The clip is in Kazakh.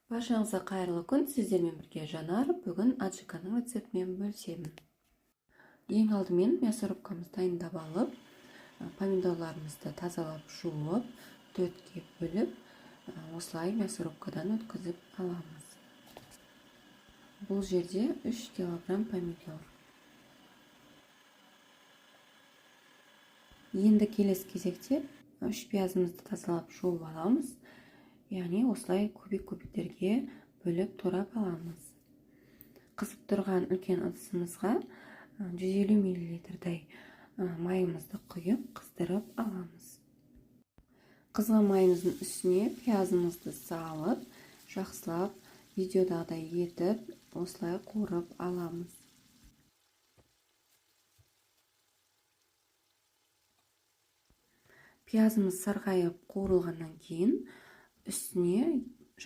Баршаңызға қайырлы күн, сіздермен бірге Жанар. Бүгін аджиканың рецептімен бөлісемін. Ең алдымен мясорубкамызды дайындап алып, помидорларымызды тазалап жуып, төртке бөліп, осылай мясорубкадан өткізіп аламыз. Бұл жерде 3 килограмм помидор. Енді келесі кезекте 3 пиязымызды тазалап жуып аламыз. Яғни осылай кубик-кубиктерге бөліп турап аламыз. Қызып тұрған үлкен ыдысымызға 150 миллилитрдей майымызды құйып, қыздырып аламыз. Қызған майымыздың үстіне пиязымызды салып, жақсылап видеодағыдай етіп, осылай қуырып аламыз. Пиязымыз сарғайып қуырылғаннан кейін үстіне